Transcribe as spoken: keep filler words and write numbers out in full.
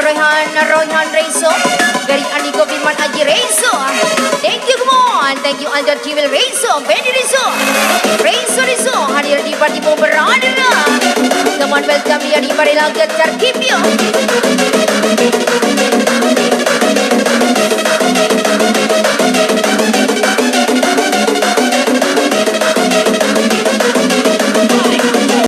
Royhan, Royhan Reso, Gari Andiko Firman Aji Reso. Thank you, come on. Thank you, Aldo Kiwil Reso, Benny Reso. Reso, Reso, hadir di party mo berada. Come on, welcome ya di Parila Getar Kipio.